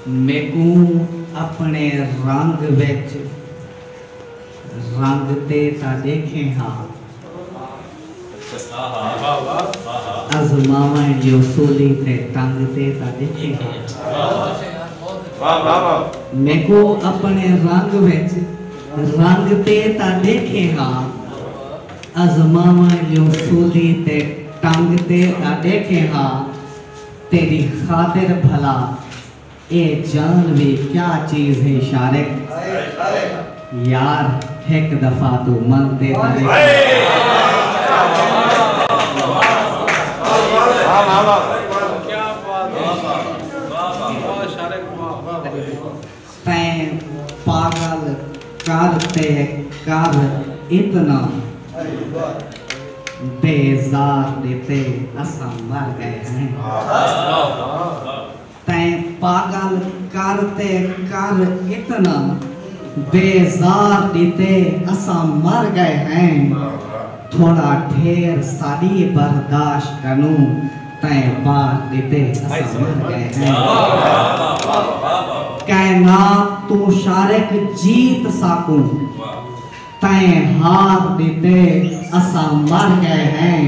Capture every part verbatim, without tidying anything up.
میکوں اپݨے رنگ وچ رنگ تے تاں ݙیکھیں ہا۔ ازماوݨ جو سولی تے ٹنگ تے تاں ݙیکھیں ہا۔ میکوں اپݨے رنگ وچ رنگ تے تاں ݙیکھیں ہا۔ ازماوݨ جو سولی تے ٹنگ تے تاں ݙیکھیں ہا۔ تیݙی خاطر بھلا اے جان وی کیا چیز ہے شارق؟ یار، ہک دفعہ توں من تے تاں ݙیکھ۔ تیں پاگل کر تے کر اتنا، بیزار ݙتے اساں مر ڳئے ہیں۔ تیں پاگل کر تے کر اتنا، بیزار ݙتے اساں مر ڳئے ہیں۔ تھوڑا ڈھیر ساݙی برداشت کنوں، تیں بار ݙتے اساں مر ڳئے ہیں۔ کائنات توں شارق جیت ساکوں، تیں ہار ݙتے اساں مر ڳئے ہیں۔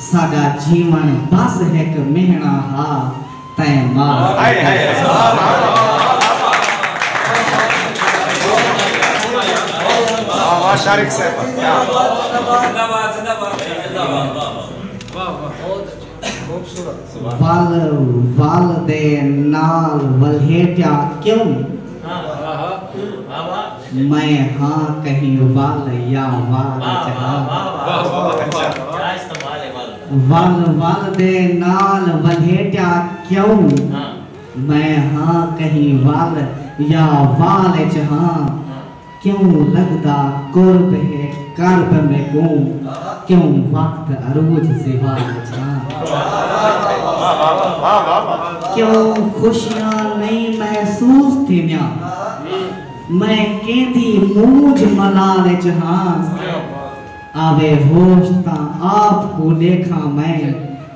ساݙا جیوݨ بس ہک مہݨا ہا، تیں مار ݙتے۔ واہ، واہ، شارق صاحب، کیا بات۔ ول ول دے نال ولھیٹیا کیوں؟ میں ہاں کہیں ول یا وال اچ ہاں۔ ول ول دے نال ولھیٹیا کیوں؟ میں ہاں کہیں ول یا وال اچ ہاں۔ کیوں لڳدا قرب ہے کرب میکوں، کیوں وقت عروج زوال اچ ہاں۔ کیوں خوشیاں نئیں محسوس تھیندیاں، میں کیندی موج ملال اچ ہاں۔ آوے ہوش تاں آپ کوں ݙیکھاں میں،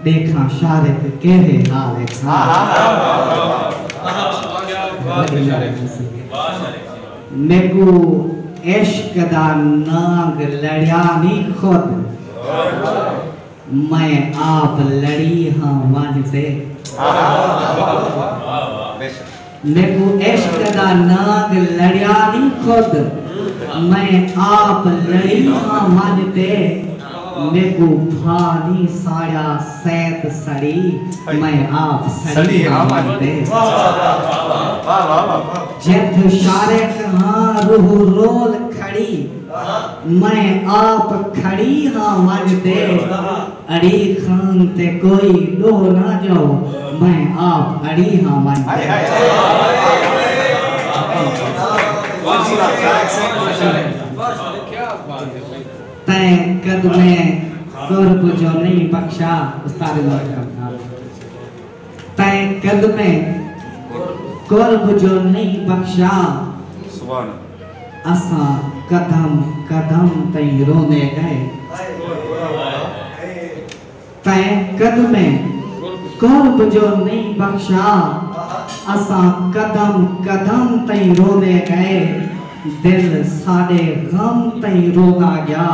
ݙیکھاں شارق کیڑھے حال اچ ہاں۔ میکوں عشق دا نانگ لڑیا نی خود، میں آپ لڑی ہاں ونڄ تے۔ میکوں عشق دا نانگ لڑیا نی خود، میں آپ لڑی ہاں ونڄ تے۔ میکوں بھا نی ساڑیا سیت سڑی، میں آپ سڑی ہاں ونڄ تے۔ جتھ شارق ہاں روح رول کھڑی، میں آپ کھڑی ہاں ونڄ تے۔ اڑی خان تے کوئی ݙو نہ ڄاؤ، میں آپ اڑی ہاں ونڄ تے۔ تیں قدمیں قرب جو نئیں بخشا، استاد محترم۔ تیں قدمیں قرب جو نئیں بخشا، سبحان اللہ۔ اساں قدم قدم تئیں روندے ڳئے۔ تیں قدمیں قرب جو نئیں بخشا، اساں قدم قدم تئیں روندے ڳئے۔ دل ساݙے غم تئیں روندا ڳیا،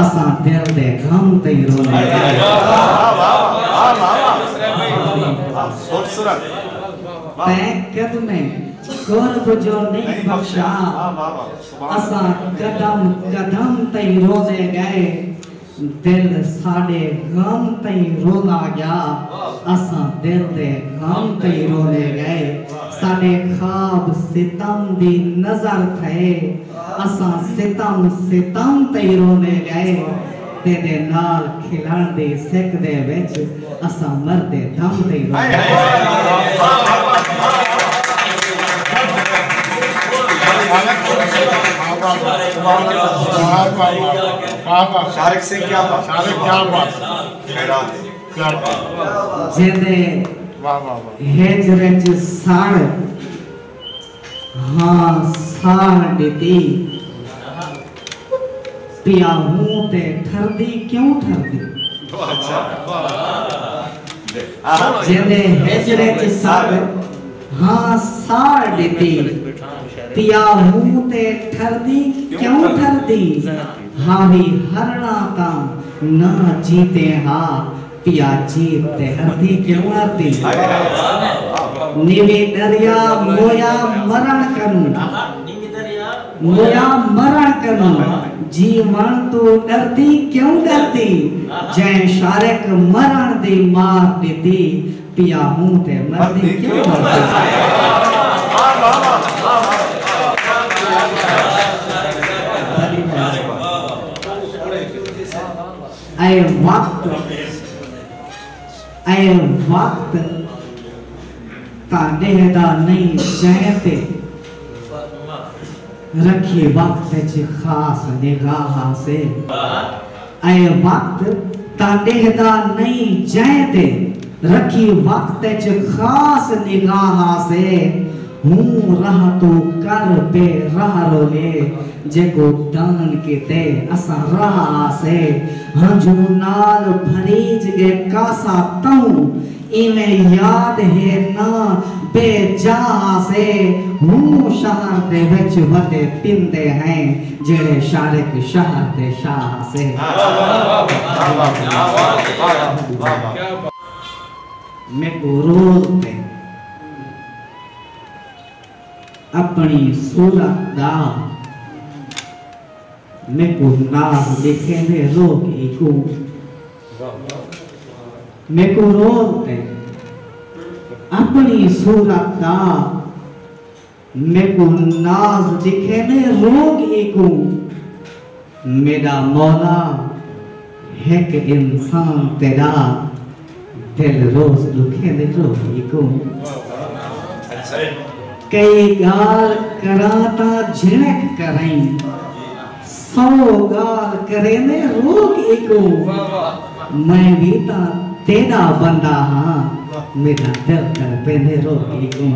اساں دل دے غم تئیں روندے ڳئے۔ واہ، واہ، واہ، واہ، واہ۔ خوبصورت۔ تیں قدمیں قرب جو نئیں بخشا، واہ، واہ، واہ، سبحان اللہ۔ اساں قدم قدم تئیں روندے ڳئے۔ دل ساݙے غم تئیں روندا ڳیا، اساں دل دے غم تئیں روندے ڳئے۔ ساݙے خواب ستم دی نظر تھئے، اساں ستم ستم تئیں روندے ڳئے۔ تیݙے نال کھلݨ دی سک دے وچ، اساں مردے دم تئیں روندے ڳئے۔ واہ، واہ، واہ۔ شارق سنگھ، کیا بات۔ شارق، کیا بات۔ خیرات۔ کیا بات۔ جیندے واہ، واہ، واہ۔ ہجر اچ سڑ ہاں ساڑ ݙتی، پیا ہوں تے ٹھردی کیوں ٹھردی۔ اچھا۔ جیندے ہجر اچ سڑ ہاں ساڑ ݙتی، پیا ہوں تے ٹھردی کیوں ٹھردی؟ ہاوی ہرݨا تاں نہ جیتے ہا، پیا جیت تے ہردی کیوں ہردی؟ نیوی دریا مویا مرݨ کنوں، مویا مرݨ کنوں، جیوݨ توں ݙردی کیوں ݙردی؟ جئیں شارق مرݨ دی مار ݙتی، پیا ہوں تے مردی کیوں مردی؟ اے وقت، اے وقت تاں ݙیہدا نئیں جئیں تے، رکھی وقت اچ خاص نگاہ ہاسے۔ اے وقت تاں ݙیہدا نئیں جئیں تے، رکھی وقت اچ خاص نگاہ ہاسے۔ ہوں راہ توں کر بے راہ رولے، جیکوں دان کیتے اساں راہ ہاسے۔ ہنجوں نال بھریج ڳئے کاسا تہوں، ایویں یاد ہے نہ بے جا ہاسے۔ ہوں شہر دے وچ وݙے پیندے ہیں، جیڑھے شارق شہر دے شاہ ہاسے۔ میکوں روز تے اپݨی صورت دا، میکوں ناز ݙکھیندے روک ایکوں۔ میکوں روک تے اپݨی صورت دا، میکوں ناز ݙکھیندے روک ایکوں۔ میݙا مولا ہک انسان تیݙا، دل روز ݙکھیندے روک ایکوں۔ کئی ڳالھ کراں تاں جھنک کرئیں، سو ڳالھ کریندے روک ایکوں۔ میں وی تاں تیݙا بندہ ہاں، میݙا دل تڑپیندے روک ایکوں۔